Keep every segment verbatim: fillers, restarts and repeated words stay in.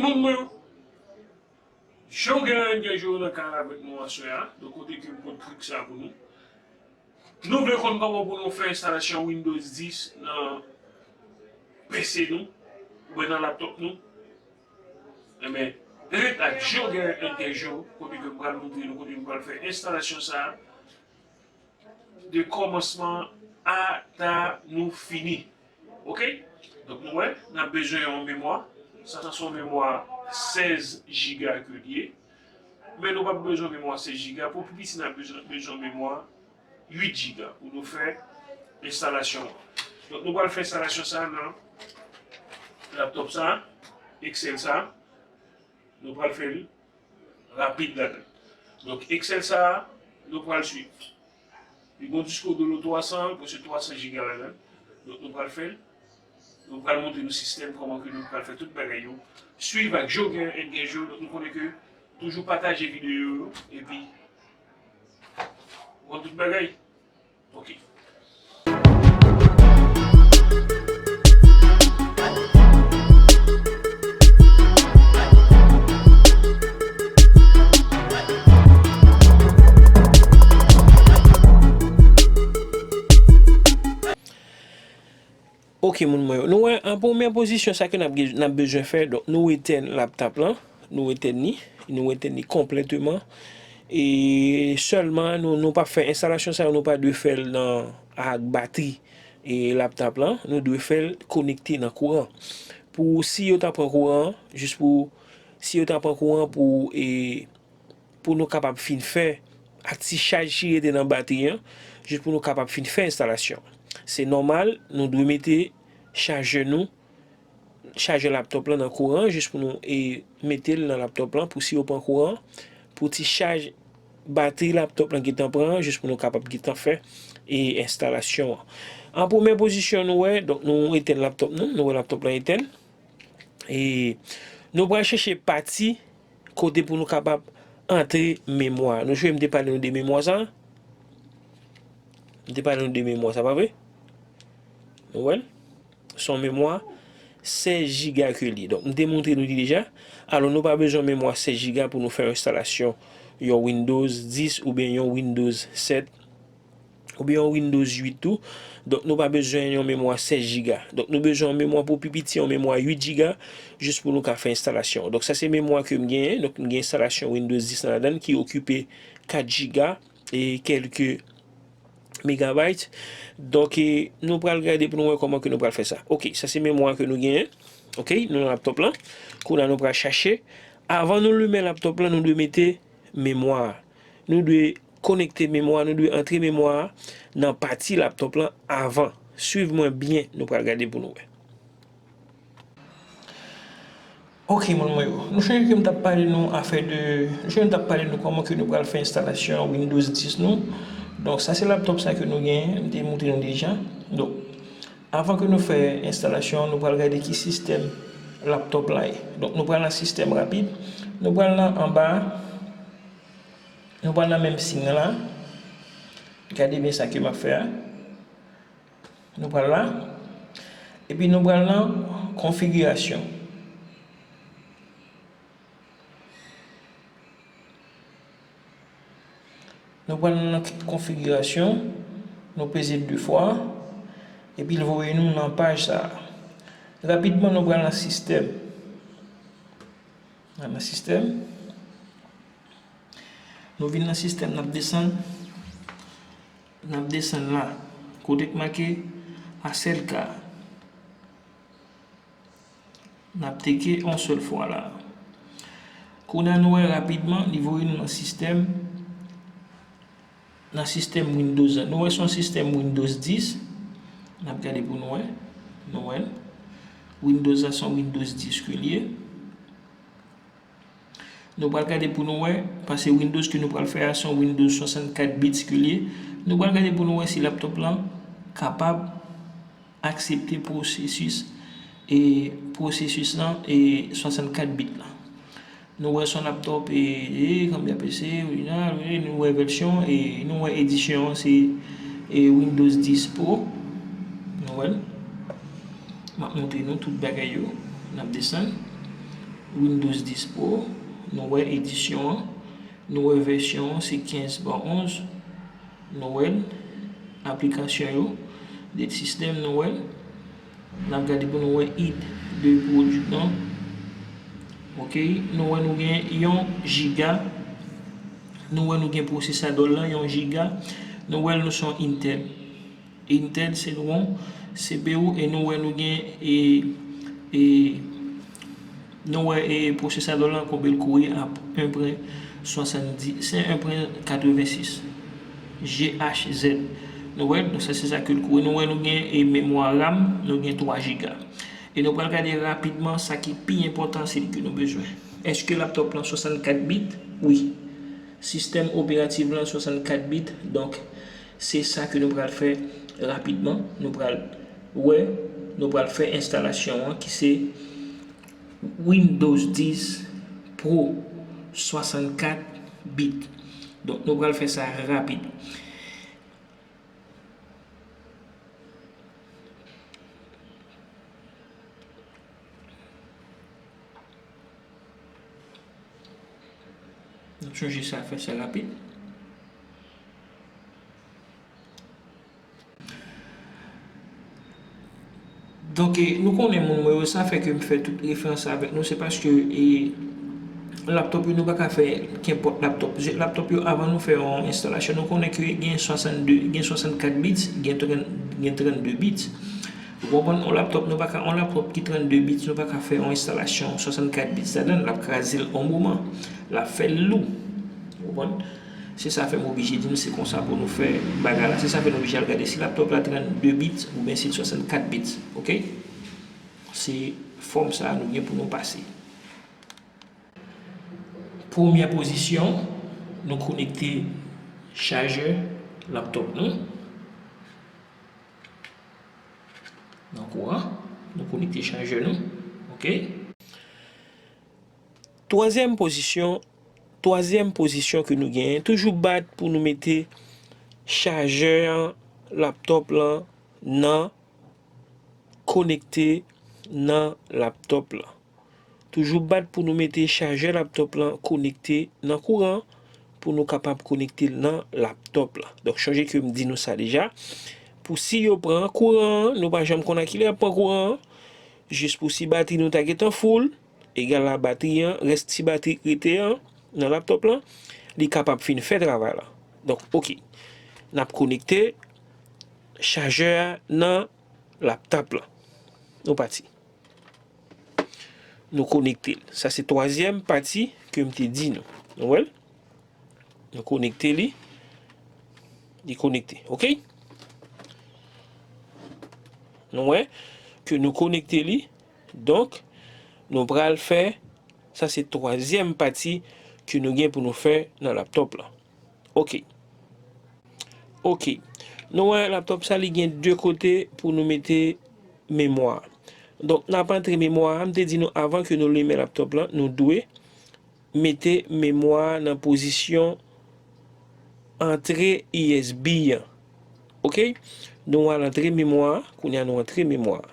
Moun mwen, Joe Guerrier Joe nan kay la avèk nou aswè a. Donk, kote ke m pot trik sa pou nou. Nou vle konn kòman pou nou fè enstalasyon Windows dis nan P C nou, oubyen nan laptop nou. Enben, ret ak Joe Guerrier Joe, kote ke m pral montre nou, kote nou pral fè enstalasyon sa a. De kòmansman ata nou fini. Oke? Donk, nou wè, n ap bezwen yon memwa. Sa, sa se yon memwa sèz jiga ke li ye. Men nou p ap bezwen memwa sèz jiga. Pou pi piti, n ap bezwen, bezwen memwa uit jiga pou nou fè enstalasyon an. Donk, nou pral fè enstalasyon sa a nan laptop sa a, Excel sa a. Nou pral fè l rapid ladan. Donk, Excel sa a, nou pral swiv. Li gon disko de lo twa san, prèske twa san jiga ladan. Donk, nou pral fè l. Nou pral montre nou sistèm, kòman ke nou pral fè tout bagay yo. Swiv ak Joe Guerrier Joe. Donk, nou konnen ke toujou pataje videyo yo. Epi, ou konn tout bagay. Ok. Ok, moun mwen yo. Nou wè, an premyè pozisyon, sa ke n ap gen, n ap bezwen fè, donk, nou etèn laptop lan, nou etèn li, nou etèn li konplèteman. E sèlman, nou, nou p ap fè enstalasyon sa yo, nou pa dwe fè l nan, ak batri e laptop lan, nou dwe fè l konekte nan kouran. Pou si yo ta pran kouran, jis pou, si yo ta pran kouran pou, e, pou nou kapab fin fè ak ti chaj ki rete nan batri an, jis pou nou kapab fin fè enstalasyon. Se nòmal, nou dwe mete chajè nou, chajè laptop lan nan kouran, jis pou nou, e, mete l nan laptop lan, pou si yo pran kouran, pou ti chaj batri laptop lan gentan pran, jis pou nou kapab gentan fè, e, enstalasyon an. An premyè pozisyon, nou wè, donk nou etèn laptop nou, nou wè laptop lan etèn. E nou pral chèche pati kote pou nou kapab antre memwa. Nou sonje m te pale nou de memwa sa? M te pale nou de memwa sa, pa vre? Nou wè l? Se yon memwa sèz jiga ke li ye. Donk, m te montre nou li deja. Alò, nou pa bezwen memwa sèz jiga pou nou fè yon enstalasyon yon Windows dis oubyen yon Windows sèt oubyen yon Windows uit tou. Donk, nou pa bezwen yon memwa sèz jiga. Donk, nou bezwen yon memwa pou pi piti, yon memwa uit jiga, jis pou nou ka fè enstalasyon. Donk, sa se memwa ke m genyen. Donk, m gen enstalasyon Windows dis lan ladan l ki okipe kat jiga e kèlke megabayt. Donk, e, nou pral gade pou nou wè kòman ke nou pral fè sa. Ok, sa se memwa ke nou genyen. Ok, nou nan laptop lan. Kounye a nou pral chache. Avan nou limen laptop lan, nou dwe mete memwa a. Nou dwe konekte memwa, nou dwe antre memwa a nan pati laptop lan avan. Swiv mwen byen, nou pral gade pou nou wè. Ok, moun mwen yo. Nou sonje ke m t ap pale nou afè de, nou sonje m t ap pale nou kòman ke nou pral fè enstalasyon Windows dis nou. Donk, sa se laptop sa ke nou genyen, m te montre nou deja. Donk, avan ke nou fè enstalasyon, nou pral gade ki sistèm laptop la ye. Donk, nou pral nan sistèm rapid. Nou pral nan anba, nou pral nan menm siy la. Gade byen sa ke m ap fè a. Nou pral la. Epi nou pral nan konfigirasyon. Nou pral nan kit konfigirasyon, nou peze de fwa, epi l voye nou nan paj sa a. Rapidman, nou pral nan sistèm. Nan sistèm. Nou vin nan sistèm, n ap desann. N ap desann la. Kote k make A S L K. N ap teke yon sèl fwa la. Kounye a nou wè rapidman, li voye nou nan sistèm, nan sistèm Windows la. Nou wè se yon sistèm Windows dis. N ap gade pou nou wè. Nou wè l. Windows la se yon Windows dis ke l ye. Nou pral gade pou nou wè, paske Windows ke nou pral fè a se yon Windows swasannkat bits ke l ye. Nou pral gade pou nou wè si laptop lan kapab aksepte pwosesis, e pwosesis lan, e swasannkat bit lan. Nou wè se yon laptop, e, e, konbyen P C, orijinal, wi, nou wè vèsyon, e nou wè edisyon an se, e Windows dis Pro. Nou wè l. M ap montre nou tout bagay yo. N ap desann. Windows dis Pro, nou wè edisyon an, nou wè vèsyon an se kenz pa onz, nou wè l, aplikasyon yo, date system, nou wè l. N ap gade pou nou wè id de pwodui an. Ok, nou wè nou gen yon jiga, nou wè nou gen pwosesadò lan yon jiga, nou wè l nou se yon Intel. Intel se nou yon C P U e nou wè nou gen e, e nou wè e pwosesadò lan konbe l kouri ap en pwen swasanndis, se en pwen katrevensis G H Z. Nou wè, donk sa se sa ke l kouri. Nou wè nou gen e memwa RAM, nou gen twa jiga. E nou pral gade rapidman sa ki pi enpòtan, se li ke nou bezwen. Èske laptop lan swasannkat bit? Wi. Sistèm operatif lan swasannkat bit, donk se sa ke nou pral fè rapidman. Nou pral wè, nou pral fè enstalasyon an ki se Windows dis Pro swasannkat bit. Donk nou pral fè sa rapid. Nou chonje sa, fè sa rapid. Donk, e, nou konnen moun mwen yo, sa fè ke m fè tout referans avèk nou, se paske, e, laptop yo, nou pa ka fè kenpòt laptop. Laptop yo, avan nou fè yon enstalasyon, nou konnen ke gen swasanndde, gen swasannkat bits, gen trant, gen trannde bits. Ou konprann? Yon laptop, nou pa ka, yon laptop ki trannde bits, nou pa ka fè yon enstalasyon swasannkat bits ladan l, l ap kraze l yon moman. L ap fè l lou. Ou konprann? Se sa fè m oblije di nou se konsa pou nou fè bagay la. Se sa fè nou oblije al gade si laptop la trannde bits oubyen si l swasannkat bits. Ok? Se fòm sa a nou gen pou nou pase. Premyè pozisyon, nou konekte chajè laptop nou nan kouran. Nou konekte chajè nou. Ok? Twazyèm pozisyon, twazyèm pozisyon ke nou genyen, toujou bat pou nou mete chajè an, laptop lan nan konekte nan laptop lan. Toujou bat pou nou mete chajè laptop lan konekte nan kouran pou nou kapab konekte l nan laptop lan. Donk, chonje ke m di nou sa deja. Pou si yo pran kouran an, nou pa janm konn a kilè y ap pran kouran an, jis pou si batri nou ta gentan full, egal a batri an, rès ti batri k rete an nan laptop lan, li kapab fin fè travay la. Donk, ok. N ap konekte chajè a nan laptop lan. Nou pati. Nou konekte l. Sa se twazyèm pati ke m te di nou. Nou wè l? Nou konekte li. Li konekte. Ok? Nou wè ke nou konekte li. Donk, nou pral fè, sa se twazyèm pati ke nou gen pou nou fè nan laptop lan. Ok. Ok. Nou wè laptop sa, li gen de kote pou nou mete memwa. Donk, n ap antre memwa a. M te di nou avan ke nou limen laptop lan, nou dwe mete memwa a nan pozisyon antre U S B an. Ok? Nou al antre memwa a. Kounye a, nou antre memwa a.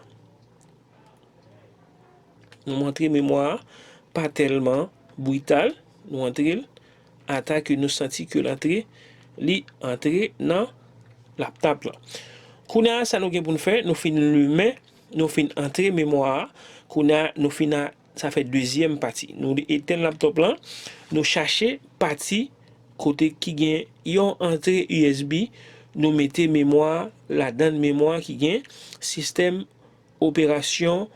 Nou antre memwa a pa tèlman brital, nou antre l ata ke nou santi ke l antre, li antre nan laptop lan. Kounye a, sa nou gen pou n fè, nou fin limen, nou fin antre memwa a, kounye a, nou fin a, sa fè dezyèm pati. Nou etenn laptop lan, nou chache pati kote ki gen yon antre U S B, nou mete memwa a ladan l, memwa ki gen sistèm operasyon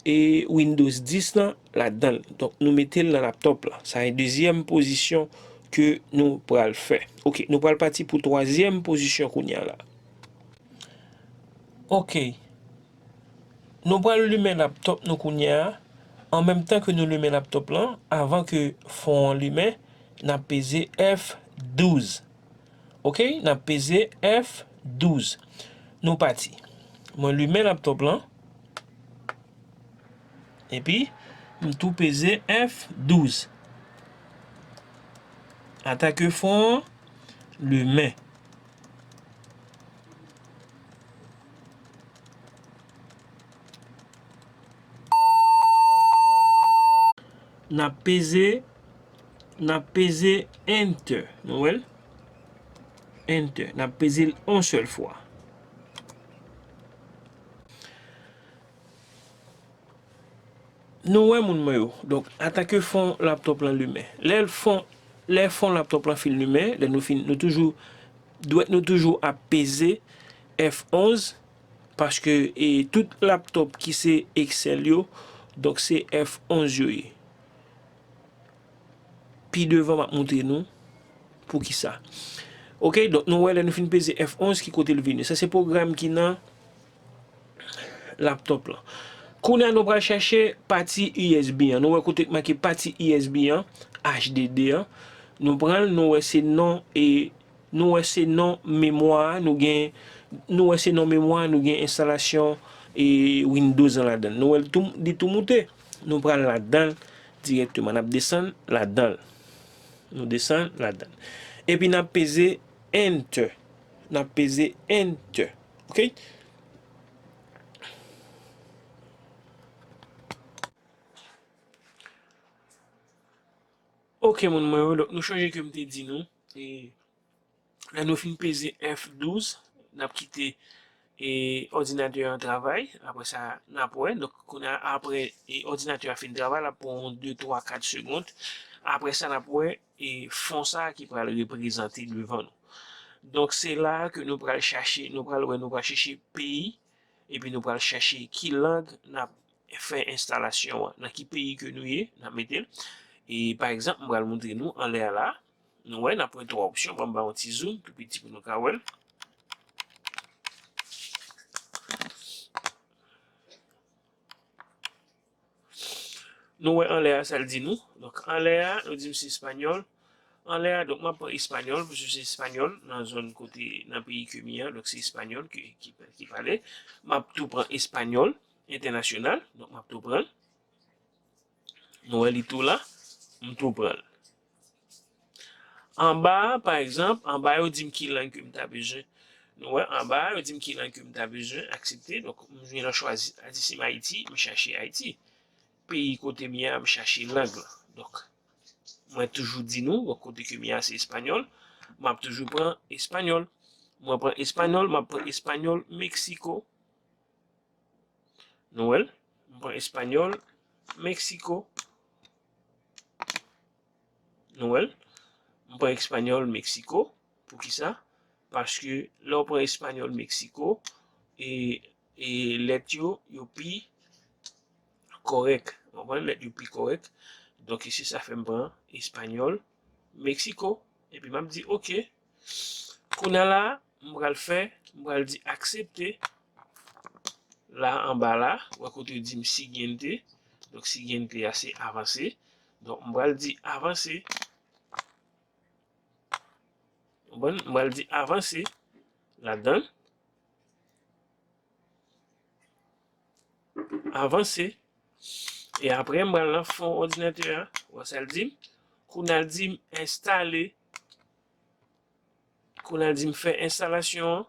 e Windows dis lan ladan l. Donk, nou mete l nan laptop la. Sa se dezyèm pozisyon ke nou pral fè. Ok, nou pral pati pou twazyèm pozisyon kounye a la. Ok. Nou pral limen laptop nou kounye a. An menm tan ke nou limen laptop lan, avan ke fon an limen, n ap peze F douz. Ok, n ap peze F douz. Nou pati. Mwen limen laptop lan. Epi, m tou peze F douz. Ata ke fon an limen. N ap peze, n ap peze Enter. Nou wè l? Enter. N ap peze l yon sèl fwa. Nou wè, moun mwen yo. Donk, antanke fon laptop lan limen. Lè l fon, lè fon laptop lan fin limen, lè nou fin, nou toujou, dwèt nou toujou ap peze F onz, paske, e, tout laptop ki se Excel yo, donk se F onz yo ye. Pi devan, m ap montre nou poukisa. Oke, donk nou wè lè nou fin peze F onz ki kote l vini. Sa se pwogram ki nan laptop lan. Kounye a nou pral chèche pati U S B an. Nou wè kote k make pati U S B an, H D D an. Nou pran l, nou wè se non e nou wè se non memwa a, nou gen, nou wè se non memwa a, nou gen enstalasyon e Windows an ladan l. Nou wè l tou, li tou moute. Nou pral ladan l dirèkteman. N ap desann ladan l. Nou desann ladan l. Epi n ap peze Enter. N ap peze Enter. Oke? Oke, moun mwen yo, donk nou chonje ke m te di nou, e, lè nou fin peze F douz, n ap kite, e, òdinatè an travay, apre sa, n ap wè, donk, kounye a, apre, e, òdinatè a fin travay, l ap pran yon de, twa, kat segonn, apre sa, n ap wè, e, fon sa a ki pral reprezante devan nou. Donk, se la a ke nou pral chache, nou pral wè, nou pral chèche peyi, epi nou pral chèche ki lang n ap fè enstalasyon an, nan ki peyi ke nou ye, n ap mete l. E, pa egzanp, m pral montre nou anlè a la. Nou wè, n ap wè twa opsyon. Ban m ba yon ti zoom tou piti pou nou ka wè l. Nou wè anlè a, sa l di nou. Donk, anlè a, yo di m se espanyòl. Anlè a, donk, m ap pran espanyòl, paske se espanyòl nan zòn kote, nan peyi ke m ye a, donk se espanyòl ki, ki, ki pale. M ap tou pran espanyòl entènasyonal, donk, m ap tou pran l. Nou wè li tou la, m tou pran l. Anba a, pa egzanp, anba a, yo di m ki lang ke m ta bezwen. Nou wè, anba a, yo di m ki lang ke m ta bezwen aksepte. Donk, m gen nan chwazi, a di si m Ayiti, m chache Ayiti. Peyi kote m ye a, m chache lang lan. Donk, mwen toujou di nou, bon, kote ke m ye a, se espanyòl. M ap toujou pran espanyòl. Mwen pran espanyòl, m ap pran espanyòl Meksiko. Nou wè l? M pran espanyòl Meksiko. Nou wè l? M pran espanyòl Meksiko. Poukisa? Paske lè w pran espanyòl Meksiko, e, e lèt yo, yo pi kòrèk. Ou konprann? Lèt yo pi kòrèk. Donk, e se sa fè m pran espanyòl Meksiko. Epi m ap di, oke. Kounye a la, m pral fè, m pral di aksepte. La anba la, ou wè kote yo di m siguiente. Donk, siguiente a se avanse. Donk, m pral di avanse. Ou konprann? M pral di avanse ladan l. Avanse. E apre, m pral nan fon òdinatè a. Ou wè sa l di m? Kounye a l di m enstale. Kounye a l di m fè enstalasyon an.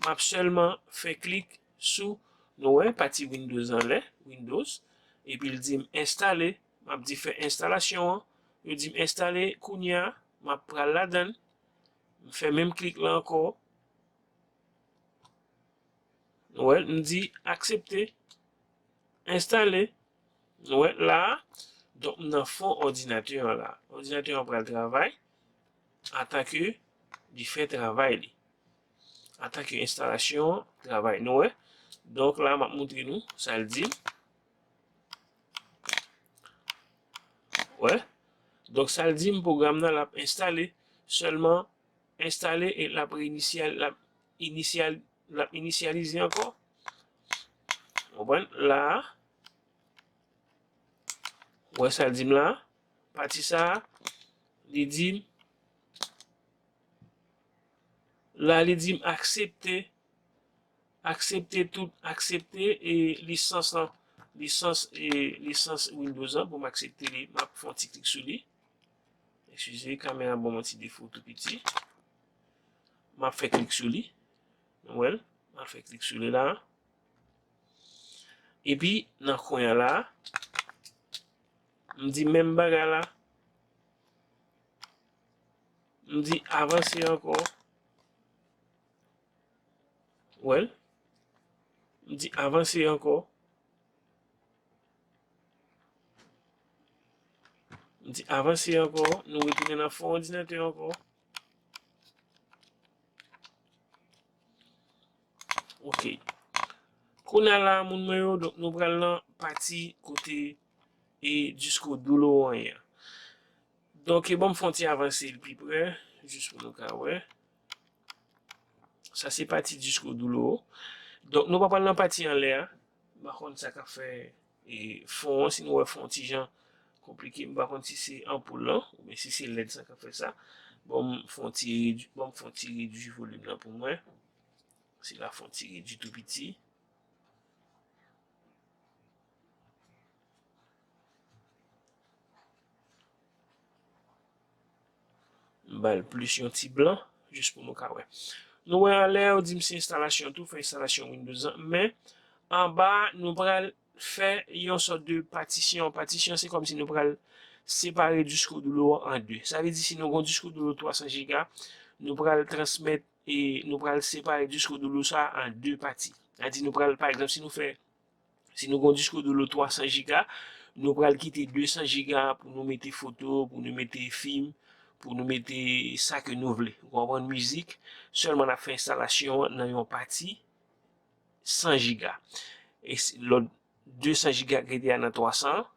M ap sèlman fè klik sou, nou wè, pati Windows anlè, Windows. Epi l di m enstale. M ap di fè enstalasyon an. Yo di m enstale kounye a. M ap pral ladan l. M fè menm klik la ankò. Nou wè, m di aksepte, enstale. Nou wè, la a, donk, m nan fon òdinatè an la. Òdinatè an pral travay antanke li fè travay li. Antanke enstalasyon an travay. Nou wè, donk, la, m ap montre nou sa l di m. Wè. Donk, sa l di m, pwogram nan, l ap enstale. Sèlman, enstale e l ap reinisial, l ap inisial, l ap inisyalize ankò. Konprann? La a, ou wè sa l di m la a? Pati sa a, li di m, la, li di m aksepte, aksepte tout, aksepte e lisans lan, lisans, e lisans Windows lan pou m aksepte li. M ap fè yon ti klik sou li. Eskize, kamera ban m yon ti defo tou piti. M ap fè klik sou li. Nou wè l? M ap fè klik sou li la. Epi, nan kwen an la, M di menm bagay la. M di avanse ankò. Well, m di avanse ankò. M di avanse ankò. Nou retounen nan fon òdinatè ankò. Ok. Kounye a la, moun mwen yo, donk nou pral nan pati kote e disko dou an ye a. Donk, e ban m fè yon ti avanse l pi pre, jis pou nou ka wè. Sa se pati disko dou. Donk, nou pa pral nan pati anlè a. M pa konn sa k ap fè e fon an, si nou wè fon an ti jan konplike, m pa konn si se anpoul lan, oubyen si se lèd sa k ap fè sa. Bon, m fon ti redui, bon, m fon ti redui volim nan pou mwen. Sila fon ti redui tou piti. M ba l plis yon ti blan, jis pou nou ka wè. Nou wè anlè, yo di m se enstalasyon tou, fè enstalasyon Windows an, men anba, nou pral fè yon sòt de patisyon. Patisyon, se kòmsi nou pral separe disko dou an an de. Sa vle di, si nou gon disko dou twa san jiga, nou pral transmèt e nou pral separe disko dou sa an de pati. Sa vle di, nou pral, pa egzanp, si nou fè, si nou gon disko dou twa san jiga, nou pral kite de san jiga pou nou mete foto, pou nou mete fim, pou nou mete sa ke nou vle. Ou konprann, mizik, sèlman n ap fè enstalasyon an nan yon pati san jiga. E si lòt de san jiga k rete a nan twa san an,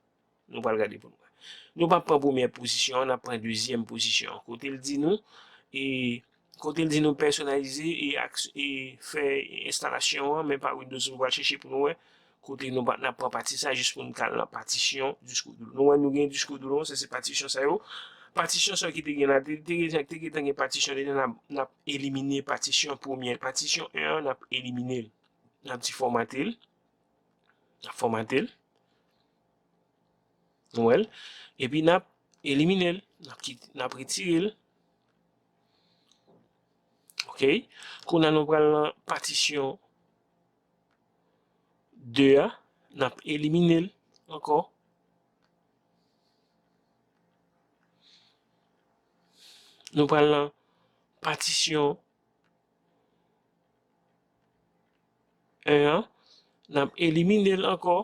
nou pral gade pou nou wè. Nou p ap pran premyè pozisyon an, n ap pran dezyèm pozisyon an. Kote l di nou, e, kote l di nou pèsonalize e, ak, e fè enstalasyon an, men pa Windows, nou pral chèche pou nou wè kote nou pa, n ap pran pati sa, jis pou nou ka al nan patisyon disko dou. Nou wè nou gen disko dou, sa se patisyon sa yo. Patisyon sa yo ki te gen la, te, te, te, te gentan gen patisyon, te, n ap, n ap elimine patisyon premyè, patisyon en an, n ap elimine l. N ap di fòmate l. N ap fòmate l. Nou wè l. Epi n ap elimine l. N ap kit-, n ap retire l. Ok. Kounye a nou pral nan patisyon de a. N ap elimine l ankò. Nou pral nan patisyon en an, n ap elimine l ankò.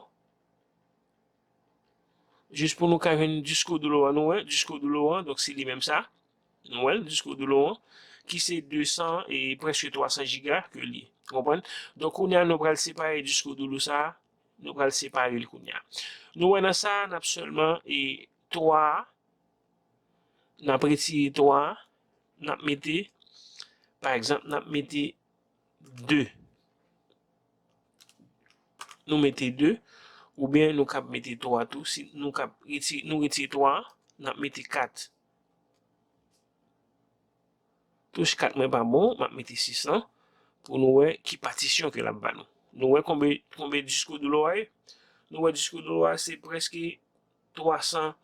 Jis pou nou ka jwenn disko dou an, nou wè, disko dou an, donk se li menm sa. Nou wè l, disko dou an, ki se de san e prèske twa san jiga ke li ye. Ou konprann? Donk, kounye a, nou pral separe disko dou sa, nou pral separe l kounye a. Nou wè nan sa, n ap sèlman, e, twa a, n ap retire twa a, n ap mete, pa egzanp, n ap mete de. Nou mete de, oubyen nou kab mete twa tou. Si nou kab retire, nou retire twa a, n ap mete kat. Touch kat mwen pa bon, m ap mete sis lan pou nou wè ki patisyon ke l ap ba nou. Nou wè konbe, konbe disko dou a ye? Nou wè disko dou a se prèske twa san,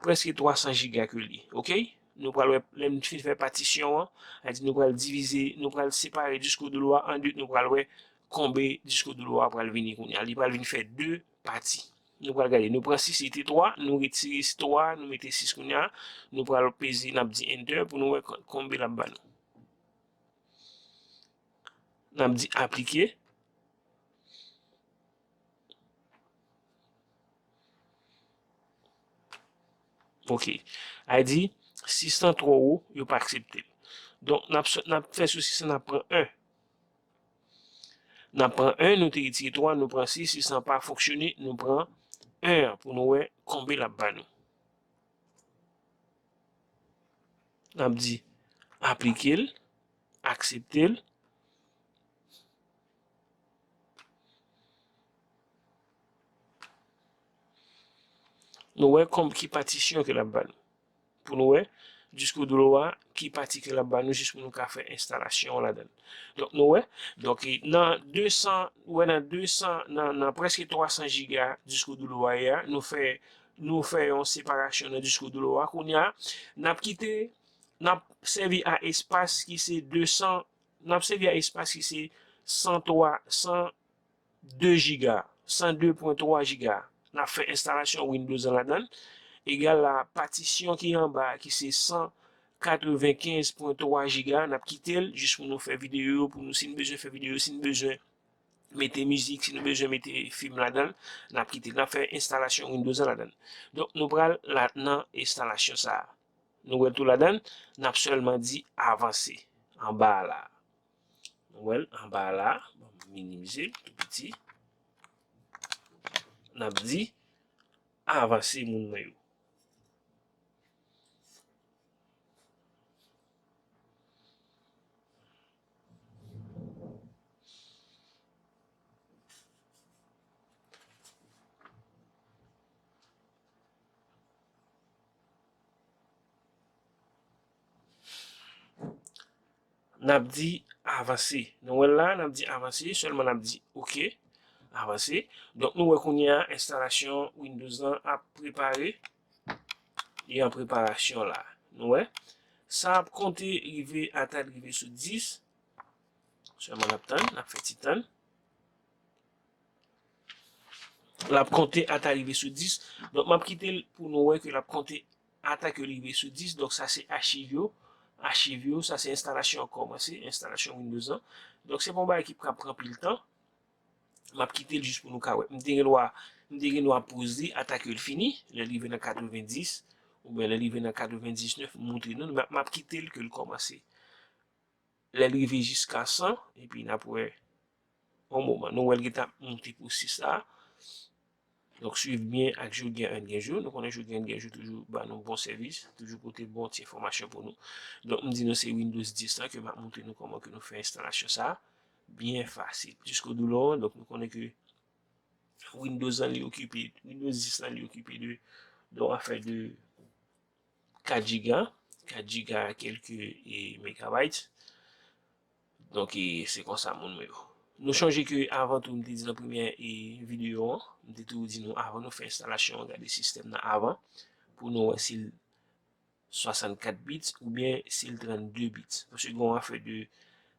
prèske twa san jiga ke li ye, ok? Nou pral wè, lè n fin fè patisyon an, sa di nou pral divize, nou pral separe disko dou a an de, nou pral wè konbe disko dou a pral vini kounye a. Li pral vin fè de pati. Nou pral gade, nou pran sis, li te twa, nou retire twa, nou mete sis kounye a, nou pral peze, n ap di enter pou nou wè kon-, konbe l ap ba nou. N ap di aplike. Ok. Sa di, sis lan twò wo, yo pa aksepte l. Donk, n ap sot, n ap fè sou sis lan, n ap pran en. N ap pran en, nou te retire twa, nou pran sis, sis lan pa fonksyone, nou pran en an pou nou wè konbe l ap ba nou. N ap di aplike l, aksepte l. Nou wè konbe ki patisyon ke l ap ba nou. Pou nou wè, disko dou a, ki pati ke l ap ba nou jis pou nou ka fè enstalasyon an ladan l. Donk, nou wè, donk, e, nan de san, ou wè nan de san, nan, nan prèske twa san jiga disko dou a ye a, nou fè, nou fè yon separasyon nan disko dou a. Kounye a, n ap kite, n ap sèvi a espas ki se de san, n ap sèvi a espas ki se san twa, san de jiga, san de pwen twa jiga. N ap fè enstalasyon Windows an ladan l. egal a patisyon ki anba a, ki se san katrevenkenz pwen twa giga, n ap kite l jis pou nou fè videyo, pou nou, si n bezwen fè videyo, si n bezwen mete mizik, si nou bezwen mete fim ladan l, n ap kite l. N ap fè enstalasyon Windows lan ladan l. Donk, nou pral la, nan enstalasyon sa a. Nou wè l tou ladan l, n ap sèlman di avanse anba a la. Nou wè l anba a la, bon, minimize l tou piti. N ap di avanse, moun mwen yo. N ap di avanse. Nou wè l la, n ap di avanse, sèlman n ap di oke, avanse. Donk, nou wè kounye a, enstalasyon Windows lan ap prepare, li an preparasyon la. Nou wè, sa ap konte rive ata l rive sou dis, sèlman n ap tann, n ap fè ti tann. L ap konte ata rive sou dis. Donk, m ap kite l pou nou wè ke l ap konte ata ke l rive sou dis. Donk, sa se achiv yo. Achiv yo, sa se enstalasyon an kòmanse, enstalasyon Windows lan. Donk, se pa yon bagay ki pral pran pil tan. M ap kite l jis pou nou ka wè. M te gen dwa, m te gen dwa poze ata ke l fini. Lè l rive nan katrevenndis, oubyen lè l rive nan katrevendiznèf, m montre nou. M ap, m ap kite l ke l kòmanse. Lè l rive jiska san, epi n ap wè yon moman. Nou wè l gentan ap monte pou sis la. Donk, swiv byen ak Jogen N Genjo. Nou konnen Jogen N Genjo toujou ba nou bon sèvis, toujou pote bon ti enfòmasyon pou nou. Donk, m di nou se Windows dis lan ke m ap montre nou kòman ke nou fè enstalasyon sa a. Byen fasil. Jiskodoulon, donk, nou konnen ke Windows lan li okipe, Windows dis lan li okipe de, de yon afè de kat giga, kat giga kèlke, e, megabyte. Donk, e, se konsa, moun mwen yo. Nou chonje ke avan tou, m te di nan premyè, e, videyo an, m te tou di nou avan nou fè enstalasyon an, gade sistèm nan avan, pou nou wè si l swasannkat bits oubyen si l trannde bits. Paske gen yon afè de,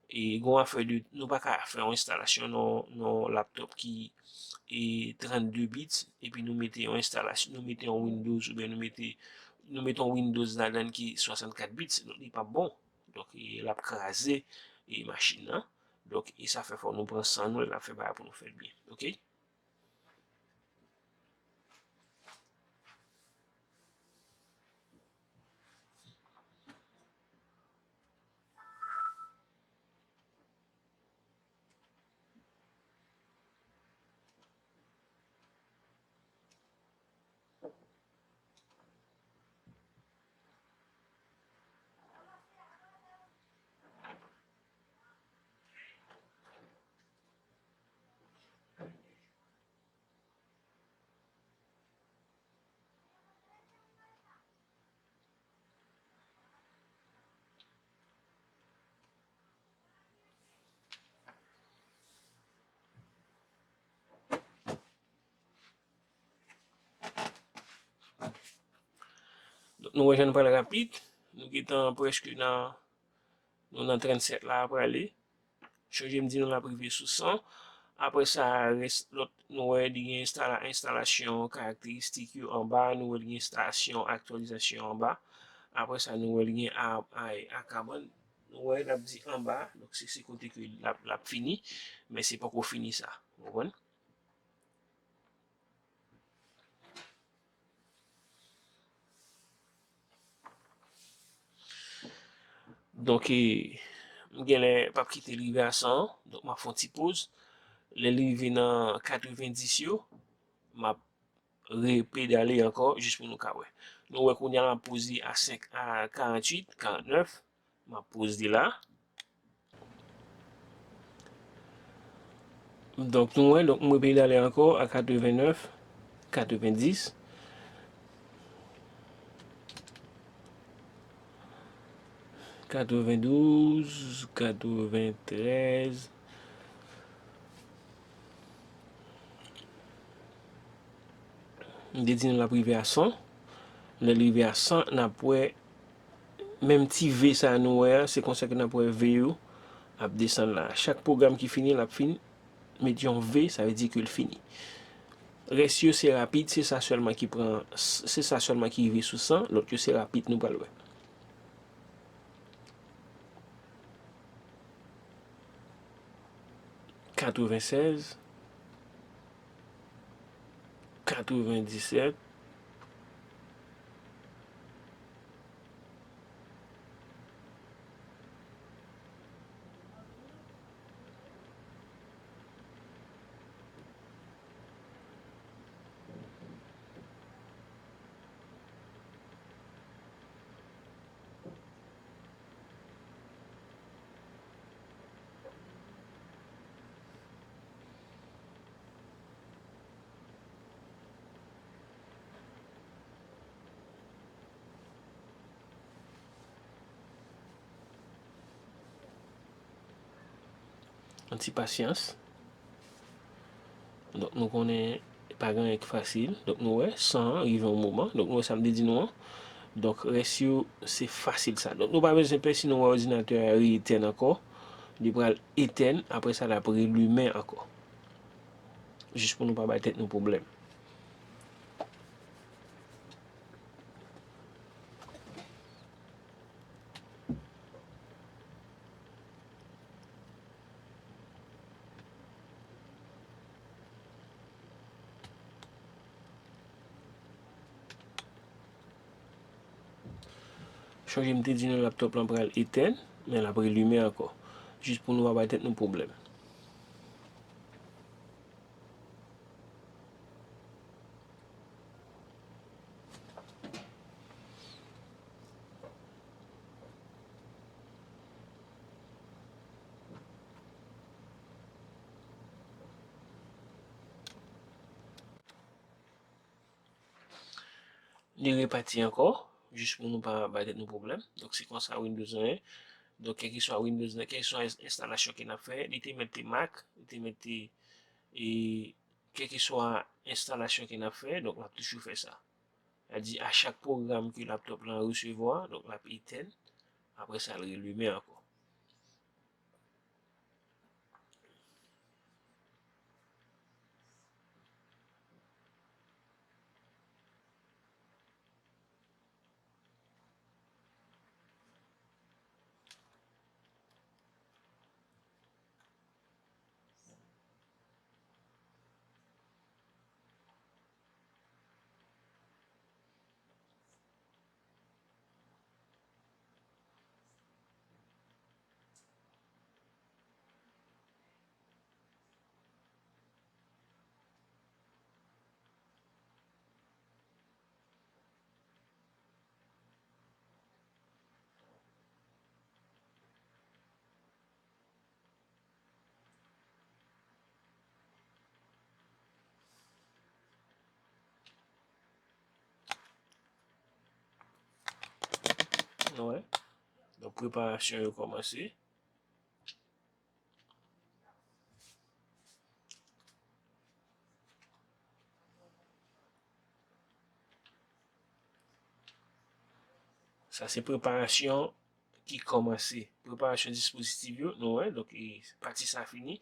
e, gen yon afè de, nou pa ka fè yon enstalasyon nan, nan laptop ki, e, trannde bits, epi nou mete yon enstalasyon, nou mete yon Windows oubyen nou mete, nou mete yon Windows ladan l ki swasannkat bits, donk li p ap bon. Donk, e, l ap kraze, e, machin nan. Donk, e sa fè fò nou pran san nou lè n ap fè bagay pou nou fè l byen. Oke? Donk, nou wè jan n pral rapid. Nou gentan prèske nan, nou nan trannsèt la, prale. Chonje m di nou l ap rive sou san. Apre sa, rès lòt, nou wè li gen enstala-, enstalasyon karakteristik yo anba, nou wè li gen enstalasyon aktyalizasyon anba. Apre sa, nou wè li gen a, a, a kabann. Nou wè l ap di anba, donk se, se kote ke l ap, l ap fini, men se poko fini sa. Ou konprann? Donk, e, m genlè p ap kite l rive a san an. Donk, m ap fè yon ti poz. Lè l rive nan katrevendis yo, m ap repedale ankò jis pou nou ka wè. Nou wè kounye a l ap poze a senk, a karanntuit, karantnèf. M ap poze li la. Donk, nou wè, donk, m repedale ankò a katrevennèf, katrevendis, katrevendouz, katreventrèz. M te di nou l ap rive a san. Lè l rive a san, n ap wè menm ti V sa a nou wè a, se konsa ke n ap wè V yo ap desann la. Chak pwogram ki fini, l ap fin met yon V, sa vle di ke l fini. Rès yo se rapid, se sa sèlman ki pran, se sa sèlman ki rive sou san, lòt yo se rapid, nou pral wè. Katrevennsèz, katrevendisèt, Yon ti pasyans. Donk, nou konnen pa gen anyen ki fasil. Donk, nou wè, san an rive yon moman. Donk, nou wè sa m te di nou an. Donk, rès yo, se fasil sa. Donk, nou pa bezwen pè si nou wè òdinatè a re-etèn ankò. Li pral etèn, apre sa, l ap relimen ankò. Jis pou nou pa bay tèt nou pwoblèm. Chonje m te di nou laptòp lan pral etèn, men l ap relimen ankò. Jis pou nou pa bay tèt nou pwoblèm. Li repati ankò, jis pou nou pa bay tèt nou pwoblèm. Donk, se konsa Windows lan ye. Donk, kèlkeswa Windows lan, kèlkeswa ens-, enstalasyon ke n ap fè, li te mèt te Mac, li te mèt te, e, kèlkeswa enstalasyon ke n ap fè, donk, l ap toujou fè sa. Sa di, a chak pwogram ke laptòp lan resevwa, donk, l ap etèn, apre sa, l relimen ankò. Nou wè. Donk, preparasyon yo kòmanse. Sa se preparasyon ki kòmanse. Preparasyon dispozitif yo, nou wè, donk, e, pati sa fini.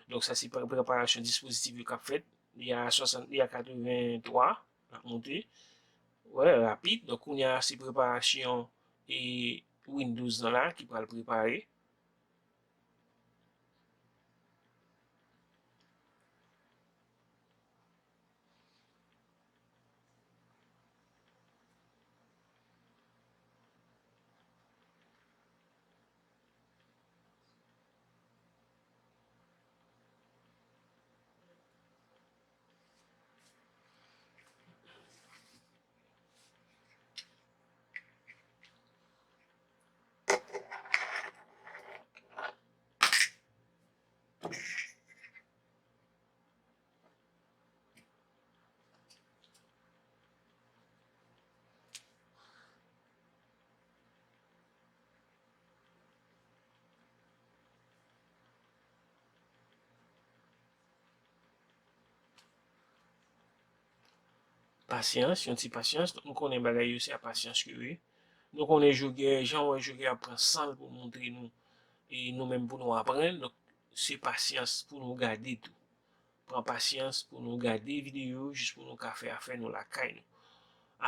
Donk, sa se pre-, preparasyon dispozitif yo k ap fèt. Li a swasant, li a katrevenntwa, l ap monte. Wè, rapid. Donk, kounye a, se preparasyon, e, Windows lan la ki pral prepare. Pasyans, yon ti pasyans. Donk, nou konnen bagay yo se a pasyans yo ye. Nou konnen Jogè, jan w wè Jogè ap pran san l pou montre nou, e nou menm pou nou aprann. Donk, se pasyans pou nou gade tou. pran pasyans pou nou gade videyo, jis pou nou ka fè afè nou lakay nou.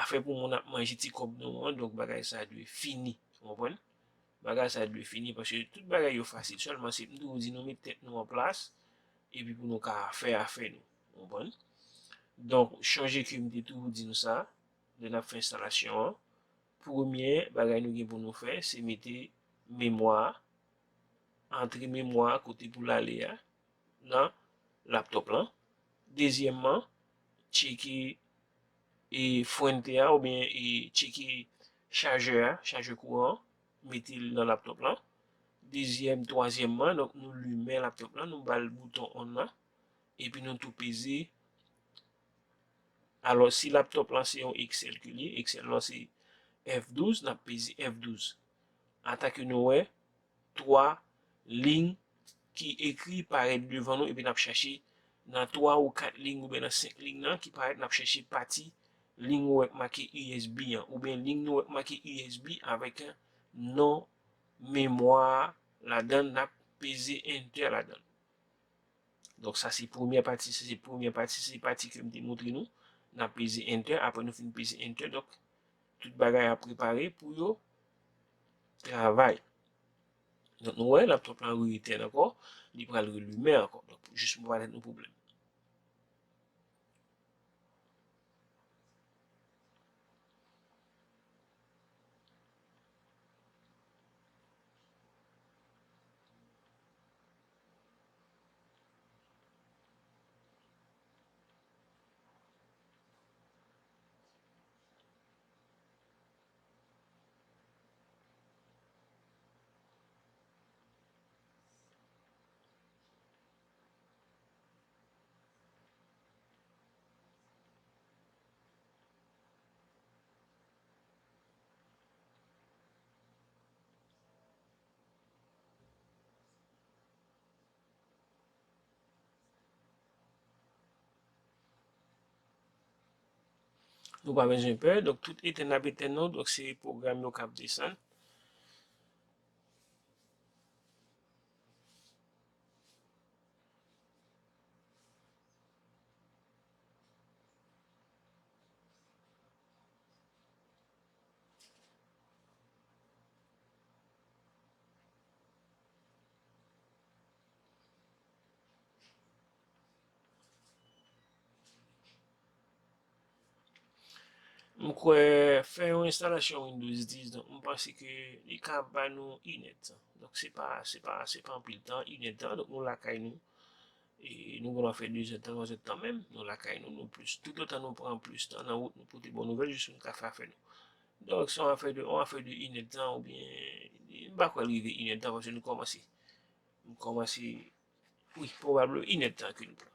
Afè pou moun ap manje ti kòb nou an, donk bagay sa dwe fini. Ou konprann? Bagay sa dwe fini, paske tout bagay yo fasil, sèlman se m toujou di nou met tèt nou an plas, epi pou nou ka fè afè nou. Ou konprann? Donk, chonje ke m te toujou di nou sa, lè n ap fè enstalasyon an, premye bagay nou gen pou nou fè, se mete memwa a, antre memwa a kote pou l ale a, nan laptòp lan. Dezyèmman, tcheke, e, frente a oubyen, e, tcheke chajè a, chajè kouran an, mete l nan laptòp lan. Dezyèm, twazyèmman, donk nou limen laptòp lan, nou ba l bouton on lan, epi nou tou peze. Alò, si laptòp lan se yon Excel ke li ye, Excel lan se F douz, n ap peze F douz. Ata ke nou wè, twa liy ki ekri parèt devan nou, epi n ap chèche nan twa ou kat liy oubyen nan senk liy nan ki parèt, n ap chèche pati liy ou wè k make U S B an, oubyen liy nou wè k make U S B avèk non memwa a ladan l, n ap peze Enter ladan l. Donk, sa se premyè pati, sa se premyè pati, se pati ke m te montre nou. N ap peze Enter, apre nou fin peze Enter, donk, tout bagay ap prepare pou yo travay. Donk, nou wè, laptòp lan re-etèn ankò, li pral relimen ankò. Donk, jis pou pa jwenn nou pwoblèm. Nou pa bezwen pè, donk tout etèn n ap etèn nou, donk se pwogram yo k ap desann. M kwè fè yon enstalasyon Windows dis, donk, m panse ke li ka ba nou inèdtan. Donk, se pa, se pa, se pa anpil tan, inèdtan. Donk, nou lakay nou. E nou gendwa fè de zèdtan, twa zèdtan menm, nou lakay nou, nou plis. Tout le tan nou pran plis tan nan wout, nou pote bon nouvèl, jis nou ka fè afè nou. Donk, se yon afè de, yon afè de inèdtan oubyen, m pa kwè l rive inèdtan, paske nou kòmanse. Nou kòmanse, wi, pwobableman inèdtan ke nou pran.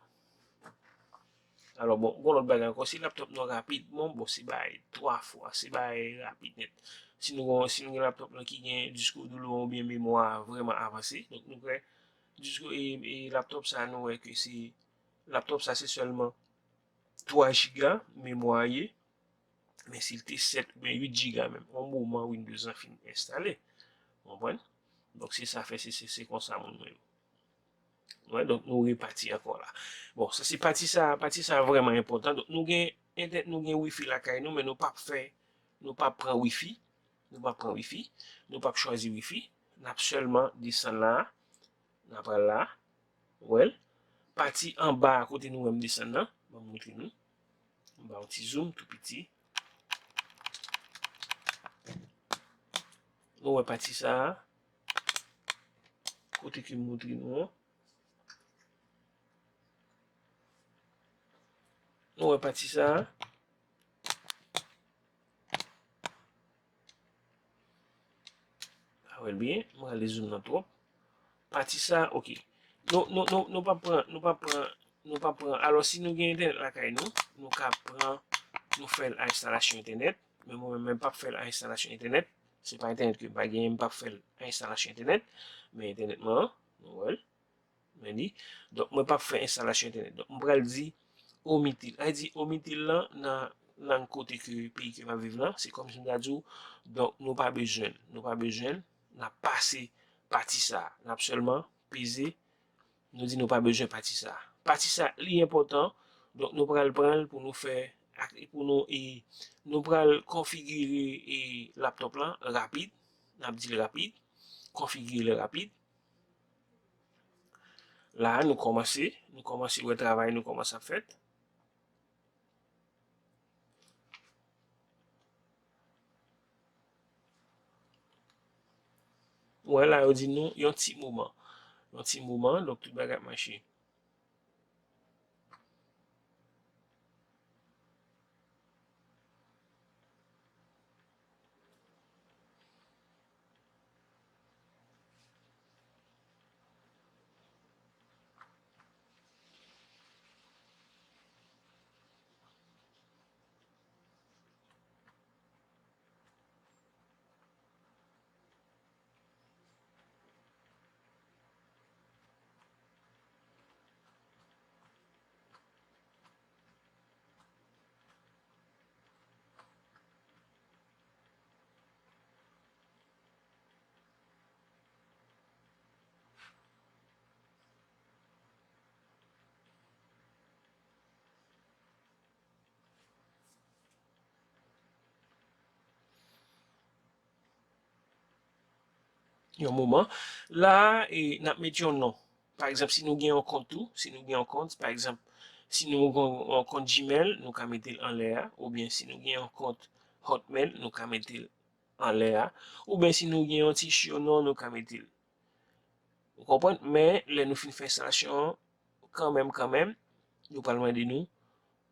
Alò, bon, gon lòt bagay ankò, si laptòp nou an rapid, bon, bon, se bay twa fwa, se bay rapid nèt. Si nou gon, si nou gen laptòp lan ki gen disko di lou an oubyen memwa vrèman avanse, donk nou kwè disko, e, e laptòp sa, nou wè ke se, laptòp sa se sèlman twa jiga memwa ye, men si l te sèt oubyen uit jiga menm, yon moman Windows lan fin enstale. Ou konprann? Donk se sa fè se, se, se konsa moun mwen yo. Wè, donk nou repati ankò la. Bon, sa se pati sa, pati sa vrèman enpòtan. Donk nou gen entè-, nou gen wifi lakay nou, men nou p ap fè, nou p ap pran wifi, nou p ap pran wifi, nou p ap chwazi wifi, n ap sèlman desann la, n ap pral la, wè l. Pati anba a kote nou wè m desann nan, ban m montre nou. M ba yon ti zoom tou piti. Nou wè pati sa a, kote ke m montre nou an. Nou wè pati sa a. Pa wè l byen, m rale zoom nan twòp. Pati sa, ok. Nou, nou, nou, nou p ap pran, nou p ap pran, nou p ap pran. Alò, si nou gen entènèt lakay nou, nou ka pran, nou fè l a enstalasyon entènèt. Men mwen menm, mwen p ap fè l a enstalasyon entènèt. Se pa entènèt ke m pa genyen, m p ap fè l a enstalasyon entènèt. Men entènèt mwen an, nou wè l. Men li. Donk, mwen p ap fè enstalasyon entènèt. Donk, m pral di Omitel. Sa vle di Omitel lan nan lang kote ke peyi ke m ap viv lan, se kòmsi m ta di w, donk, nou pa bezwen l. Nou pa bezwen l. N ap pase pati sa a. N ap sèlman peze, nou di nou pa bezwen pati sa a. Pati sa, li enpòtan. Donk, nou pral pran l pou nou fè, ak, pou nou, e, nou pral konfigire, e, laptop lan rapid. N ap di l rapid. Konfigire l rapid. La, nou kòmanse, nou kòmanse wè travay nou kòmanse ap fèt. Ou wè la, yo di nou yon ti moman. Yon ti moman, donk tout bagay ap mache. Yon moman. La a, e, n ap met yon non. Pa egzanp, si nou gen yon kont tou, si nou gen yon kont, pa egzanp, si nou gen yon kont Gmail, nou ka mete l anlè a, oubyen si nou gen yon kont Hotmail, nou ka mete l anlè a, oubyen si nou gen yon ti siyonon, nou ka mete l. Ou konprann? Men, lè nou fin fè enstalasyon an, kanmenm, kanmenm, yo pral mande nou,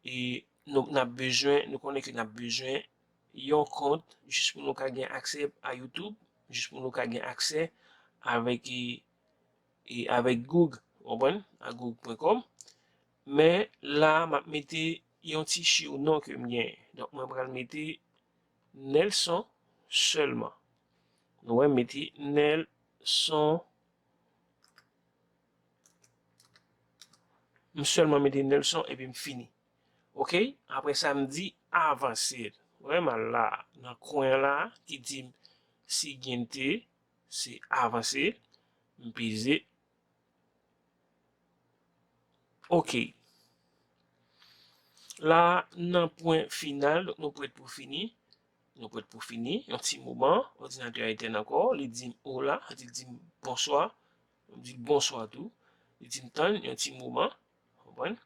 e nou, n ap bezwen, nou konnen ke n ap bezwen yon kont jis pou nou ka gen aksè a YouTube, jis pou nou ka gen aksè avèk, e, e avèk Google, ou konprann? A google pwen kòm. Men la, m ap mete yon ti siyonon ke m genyen. Donk, mwen pral mete Nelson sèlman. Nou wè, m mete Nelson. M sèlman mete Nelson epi m fini. Oke? Apre sa, m di avanse. Ou wè, m al la, nan kwen la, ki di m siguiente, se avanse. M peze. Oke. La, nan pwen final, donk nou prèt pou fini. Nou prèt pou fini. Yon ti moman, òdinatè a etèn ankò. Li di m ola, li di m bonswa. M di l bonswa tou. Li di m tann yon ti moman. Konprann?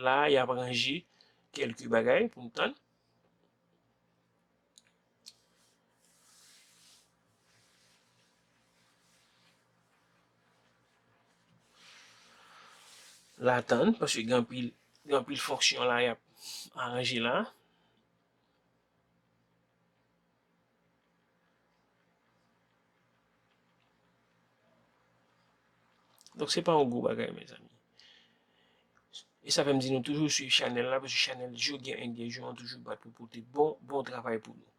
La, y ap ranje kèlke bagay pou m tann. La tann, paske gen anpil, gen anpil fonksyon la y ap aranje la. Donk, se pa yon gwo bagay, mezanmi. E sa fè m di nou toujou swiv chanèl la, paske chanèl Joker N D J an toujou bat pou pote bon, bon travay pou nou.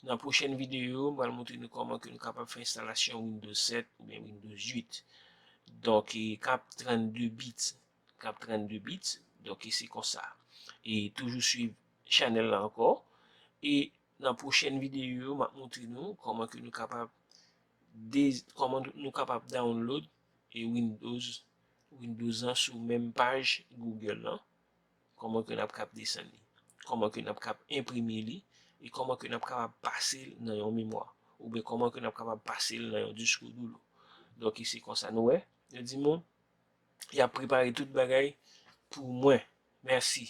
Nan pwochèn videyo, m pral montre nou kòman ke nou kapab fè enstalasyon Windows sèt oubyen Windows uit. Donk, e, k ap trannde bit. K ap trannde bit. Donk, e se konsa. E toujou swiv chanèl la ankò. E nan pwochèn videyo yo, m ap montre nou kòman ke nou kapab de-, kòman nou kapab download e Windows, Windows an sou menm paj Google lan. Kòman ke n ap kab desann li. Kòman ke n ap kab enprime li. E kòman ke n ap kapab pase l nan yon memwa. Oubyen kòman ke n ap kapab pase l nan yon disk dou. Donk, e se konsa nou wè. Yo di m, y ap prepare tout bagay pou mwen. Mèsi.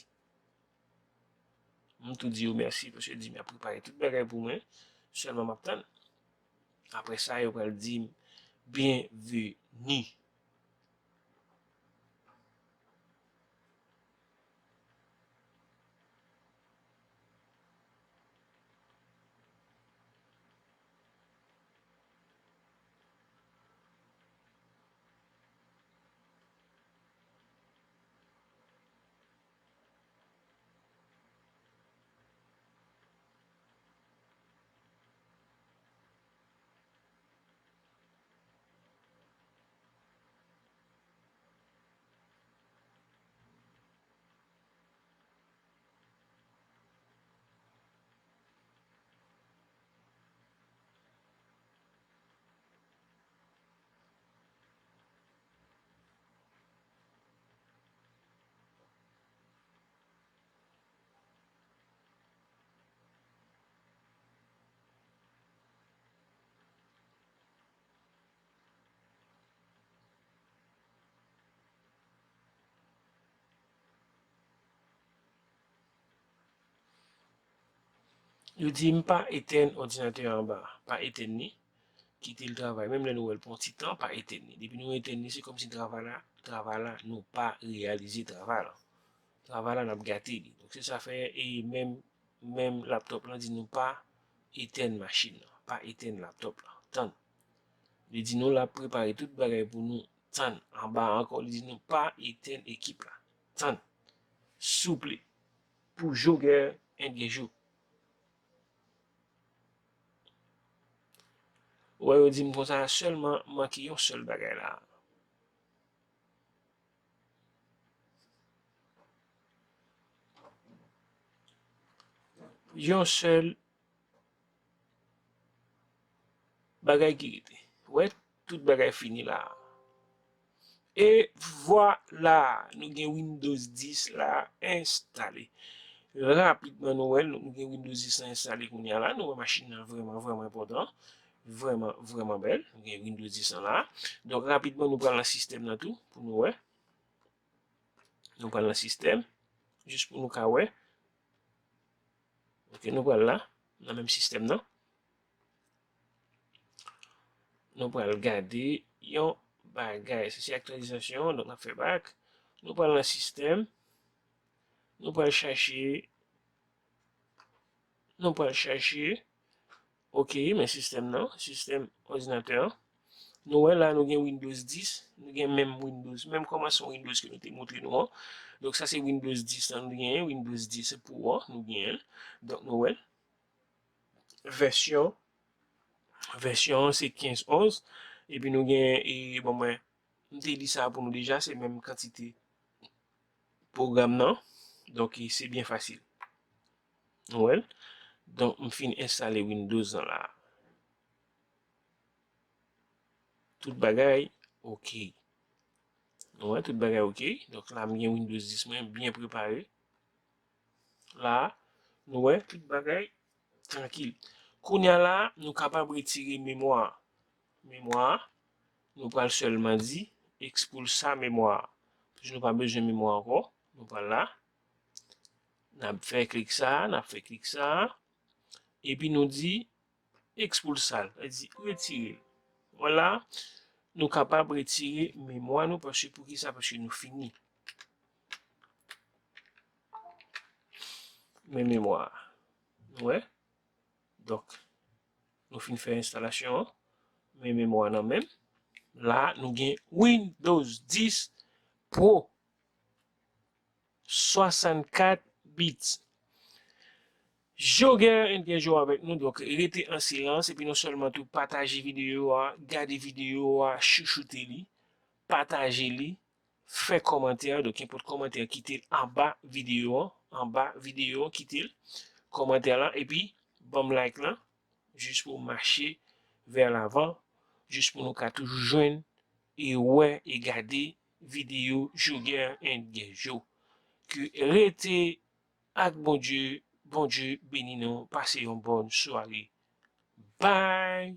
M tou di yo mèsi paske yo di m y ap prepare tout bagay pou mwen. Sèlman m ap tann. Apre sa, yo pral di m byenveni. Yo di m pa etèn òdinatè an anba, pa etèn li, kite l travay. Menm lè nou wè l pou yon ti tan, pa etèn li. Depi nou etèn li, se kòmsi travay la, travay la, nou pa reyalize travay la. Travay la, n ap gate li. Donk, se sa fè, e menm, menm laptòp lan di nou pa etèn machin lan, pa etèn laptòp lan. Tann. Li di nou l ap prepare tout bagay pou nou. Tann. Anba a ankò, li di nou pa etèn ekip la. Tann. Souple. Pou Jogger and Guerjo. Ou wè, yo di m konsa, sèlman manke yon sèl bagay la. Yon sèl bagay ki rete. Wè, tout bagay fini la. E vwala, nou gen Windows dis la enstale. Rapidman, nou wè l, nou gen Windows dis la enstale kounye a la. Nou wè machin nan vrèman, vrèman enpòtan. Vrèman, vrèman bèl. Nou gen Windows dis lan la. Donk, rapidman, nou pral nan sistèm nan tou, pou nou wè. Nou pral nan sistèm, jis pou nou ka wè. Ok, nou pral la, nan menm sistèm nan. Nou pral gade yon bagay. Se, se aktyalizasyon, donk n ap fè bak. Nou pral nan sistèm. Nou pral chache, nou pral chache, ok, men sistèm nan, sistèm òdinatè an. Nou wè la, nou gen Windows dis, nou gen menm Windows, menm kòmansman Windows ke nou te montre nou an. Donk, sa se Windows dis lan nou genyen, Windows dis Pro an, nou genyen l. Donk, nou wè l. Vèsyon, vèsyon an se kenz onz. Epi nou gen, e, bon, mwen, m te li sa pou nou deja, se menm kantite pwogram nan. Donk, e, se byen fasil. Nou wè l? Donk, m fin enstale Windows lan la. Tout bagay, ok. Nou wè, tout bagay, ok. Donk, la, m gen Windows dis mwen byen prepare. La, nou wè, tout bagay trankil. Kounye a la, nou kapab retire memwa. Memwa, nou pral sèlman di, expulsa memwa. Paske nou pa bezwen memwa ankò. Nou pral la. N ap fè klik sa, n ap fè klik sa. Epi nou di, expulsa l, sa di retire l. Vwala, nou kapab retire memwa nou, paske poukisa? Paske nou fini. Men memwa. Nou wè? Donk, nou fin fè enstalasyon an. Men memwa nan menm. La, nou gen Windows dis Pro. Swasannkat bits. Jogger and Guerjo avèk nou, donk rete an silans, epi non sèlman tou pataje videyo a, gade videyo a, chouchoute li, pataje li, fè kòmantè, donk kenpòt kòmantè, kite l anba videyo an, anba videyo an, kite l kòmantè la, epi ban m like lan, jis pou mache vè lavan, jis pou nou ka toujou jwenn e wè e gade videyo Jogger and Guerjo. Ke rete ak Bondye, Bondye beni nou, pase yon bòn sware. Bye!